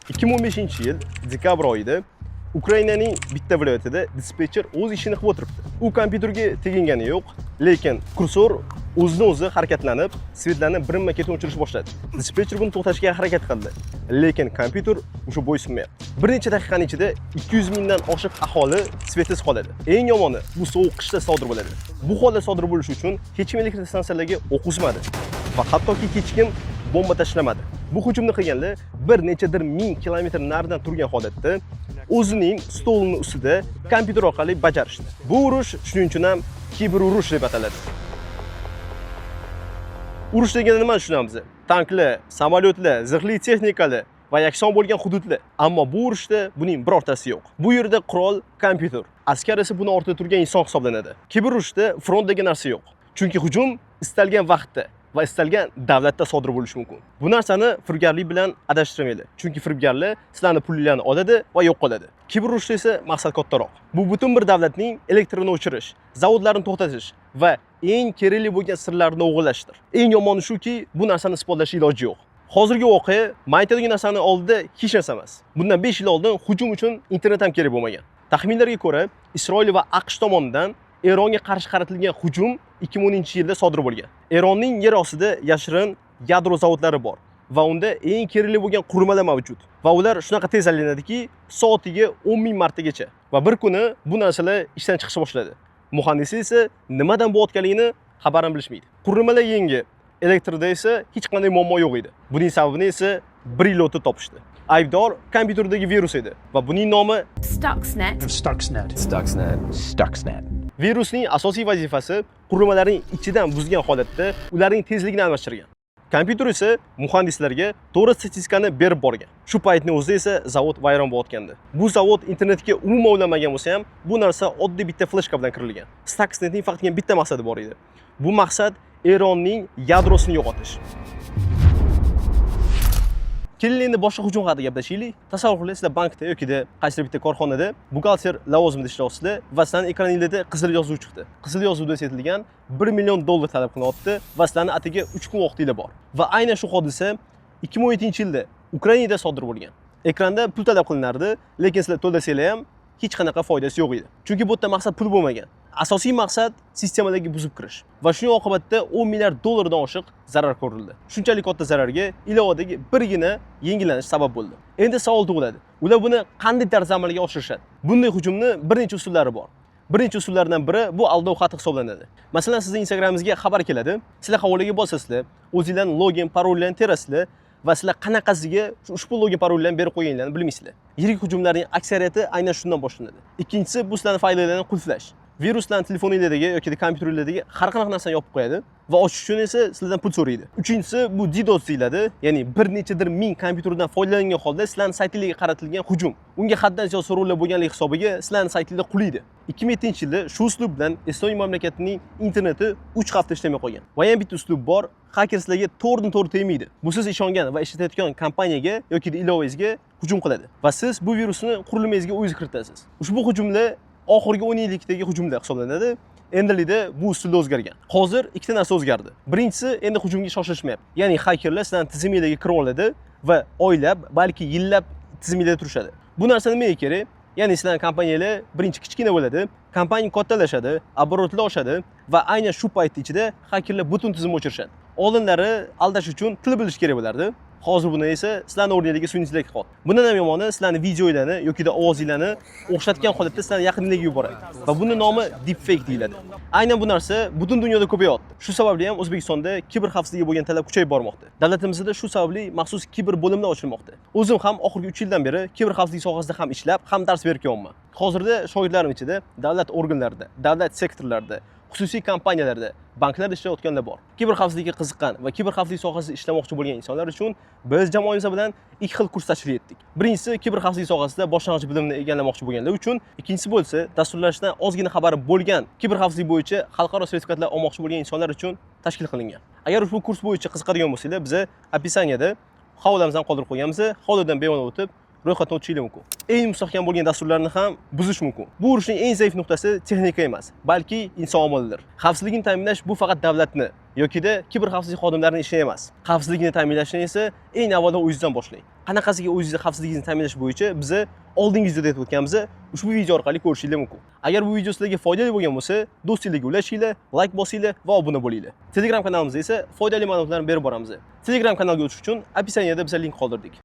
2015 yil dekabr oyida Ukrainaning bitta viloyatida dispetcher o'z ishini qilib o'tiribdi. U kompyuterga tegingani yo'q, lekin kursor o'zidan o'zi harakatlanib, свет larni birinma-ketin o'chirish boshladi. Dispetcher buni to'xtatishga harakat qildi, lekin kompyuter o'sha bo'ysunmayapti. Bir necha daqiqaning ichida 200 mingdan oshiq aholi свет siz qoladi. Eng yomoni, bu sovuq qishda sodir bo'ladi. Bu holat sodir bo'lishi uchun hech kim elektr stansiyalarga o'q uzmadi va hattoki hech kim bomba tashlamadi. Bu hujumni qilganlar bir nechadir ming kilometr naridan turgan holatda o'zining stolini ustida kompyuter orqali bajarishdi. Bu urush shuning uchun ham kiber urush deb ataladi. Urush deganda nimani tushunamiz? Tanklar, samolyotlar, zirhli texnikalar va yakson bo'lgan hududlar. Ammo bu urushda buning birortasi yo'q. Bu yerda qurol kompyuter, askar esa buni ortida turgan inson hisoblanadi. Kiber urushda front degan narsa yo'q. Chunki hujum istalgan vaqtda va istalgan davlatda sodir bo'lishi mumkin. Bu narsani firibgarlik bilan adashtirmanglar. Chunki firibgarlar sizlarni pulinglarni oladi va yo'q qiladi. Kiber urushda esa maqsad kattaroq. Bu butun bir davlatning elektrini o'chirish, zavodlarni to'xtatish va eng kerakli bo'lgan sirlarni o'g'irlashdir. Eng yomoni shuki, bu narsani isbotlash iloji yo'q. Hozirgi voqea man aytadigan narsani oldida hech narsa emas. Bundan 5 yil oldin hujum uchun internet ham kerak bo'lmagan. Taxminlarga ko'ra, Isroil va AQSh tomonidan Eronga qarshi qaratilgan hujum 2010-yilda sodir bo'lgan. Eronning yer ostida yashirin yadro zavodlari bor va unda eng kerakli bo'lgan qurilmalar mavjud va ular shunaqa tez aylanadiki, soatiga 10 ming martagacha. Va bir kuni bu narsalar ishdan chiqishni boshladi. Muhandis esa nimadan bo'layotganligini xabarini bilishmaydi. Qurilmalar yangi, elektrda esa hech qanday muammo yo'q edi. Buning sababini esa bir yil o'tib topishdi. Aybdor kompyuterdagi virus edi va buning nomi Stuxnet. Stuxnet. Stuxnet. Stuxnet. Virusning asosiy vazifasi qurilmalarning ichidan buzgan holatda ularning tezligini almashtirgan. Kompyuter esa muhandislarga to'g'ri statistikani berib borgan. Shu paytning o'zida esa zavod vayron bo'layotgandi. Bu zavod internetga umuman ulanmagan bo'lsa ham, bu narsa oddiy bitta fleshka bilan kirilgan. Stuxnetning faqatgina bitta maqsadi bor edi. Bu maqsad Eronning yadrosini yo'qotish. Keling, endi boshqa hujum haqida gaplashaylik. Tasavvur qiling, sizlar bankda yoki qaysidir bitta korxonada buxgalter lavozimida ishlayapsizlar va sizlarning ekraningizda qizil yozuv chiqdi. Qizil yozuvda aytilgan 1 million dollar talab qilyapti va sizlarning atigi 3 kun vaqtinglar bor. Va aynan shu hodisa 2017-yilda Ukrainada sodir bo'lgan. Ekranda pul talab qilinardi, lekin sizlar to'lasanglar ham hech qanaqa foydasi yo'q edi. Chunki bu yerda maqsad pul bo'lmagan. Asosiy maqsad sistemalarga buzib kirish. Va shuning oqibatida 10 milliard dollardan oshiq zarar ko'rildi. Shunchalik katta zararga ilovadagi birgina yengillanish sabab bo'ldi. Endi savol tug'iladi. Ular buni qanday tarzda amalga oshirishadi? Bunday hujumni bir necha usullari bor. Birinchi usullardan biri bu aldov xati hisoblanadi. Masalan, sizning Instagramingizga xabar keladi. Sizlar havolaga bosasizlar, o'zinglarning login, parollarni terasizlar va sizlar qanaqasiga shu ushbu login parollarni berib qo'yganinglarni bilmaysizlar. Yirik hujumlarning aksariyati aynan shundan boshlanadi. Ikkinchisi bu sizlarning fayllarni qulflash. Viruslarni telefoninglardagi yoki kompyuterlardagi har qanaqa narsani yopib qo'yadi va ochish uchun esa sizlardan pul so'raydi. Uchinchisi bu DDoS deyiladi, ya'ni bir nechadir ming kompyuterdan foydalangan holda sizlarning saytingizga qaratilgan hujum. Unga haddan ziyod so'rovlar bo'lganligi hisobiga sizlarning saytinglar qulaydi. 2007-yilda shu uslub bilan Estoniya mamlakatining interneti 3 hafta ishlamay qolgan. Va yana bitta uslub bor, xaker sizlarga to'g'ridan to'g'ri tegmaydi. Bu siz ishongan va ishlatayotgan kompaniyaga yoki ilovangizga hujum qiladi va siz bu virusni qurilmangizga o'zingiz kiritasiz. Ushbu hujumlar oxirgi 10 yillikdagi hujumlar hisoblanadi. Endilikda bu usulda o'zgargan. Hozir ikkita narsa o'zgardi. Birinchisi, endi hujumga shoshilishmayapti. Ya'ni xakerlar sizlarning tizimingizga kirib oladi va oylab, balki yillab tizimingizda turishadi. Bu narsa nimaga kerak? Ya'ni sizlarning kompaniyalar birinchi kichkina bo'ladi, kompaniya kattalashadi, оборот lar oshadi va aynan shu payt ichida xakerlar butun tizimni o'chirishadi. Oldinlari aldash uchun til bilish kerak bo'lardi. Hozir buni esa sizlarning o'rningizga sun'iy intellekt qilyapti. Bundan ham yomoni, sizlarning videolarni yoki ovozinglarni o'xshatgan holatda sizlarning yaqininglarga yuboradi. Va buni nomi deepfake deyiladi. Aynan bu narsa butun dunyoda ko'payyapti. Shu sababli ham O'zbekistonda kiber xavfsizligiga bo'lgan talab kuchayib bormoqda. Davlatimizda shu sababli maxsus kiber bo'limlar ochilmoqda. O'zim ham oxirgi 3 yildan beri kiber xavfsizlik sohasida ham ishlab, ham dars berib kelyapman. Hozirda shogirdlarim ichida davlat organlarida, davlat sektorlarida, xususiy kompaniyalarda, banklarda ishlayotganlar bor. Kiber xavfsizlikka qiziqqan va kiber xavfsizlik sohasida ishlamoqchi bo'lgan insonlar uchun biz jamoamiz bilan ikki xil kurs tashkil etdik. Birinchisi kiber xavfsizlik sohasida boshlang'ich bilimni egallamoqchi bo'lganlar uchun, ikkinchisi bo'lsa dasturlashdan ozgina xabari bo'lgan, kiber xavfsizlik bo'yicha xalqaro sertifikatlar olmoqchi bo'lgan insonlar uchun tashkil qilingan. Agar ushbu kurs bo'yicha qiziqadigan bo'lsanglar, biz описание da havolamizni qoldirib qo'yganmiz. Havoladan bemalol o'tib, ro'yxatdan o'tishingiz mumkin. Eng mustahkam bo'lgan dasturlarni ham buzish mumkin. Bu urushning eng zaif nuqtasi texnika emas, balki inson omilidir. Xavfsizlikni ta'minlash bu faqat davlatni yokida kiber xavfsizlik xodimlarining ishi emas. Xavfsizlikni ta'minlashni esa eng avvalo o'zingizdan boshlang. Qanaqasiga o'zingizni xavfsizligingizni ta'minlash bo'yicha biza oldingi videoda aytib o'tganmiz, ushbu video orqali ko'rishingiz mumkin. Agar bu video sizlarga foydali bo'lgan bo'lsa, do'stinglarga ulashinglar, layk bosinglar va obuna bo'linglar. Telegram kanalimizda esa foydali ma'lumotlarni berib boramiz. Telegram kanalga o'tish uchun описание da biz link qoldirdik.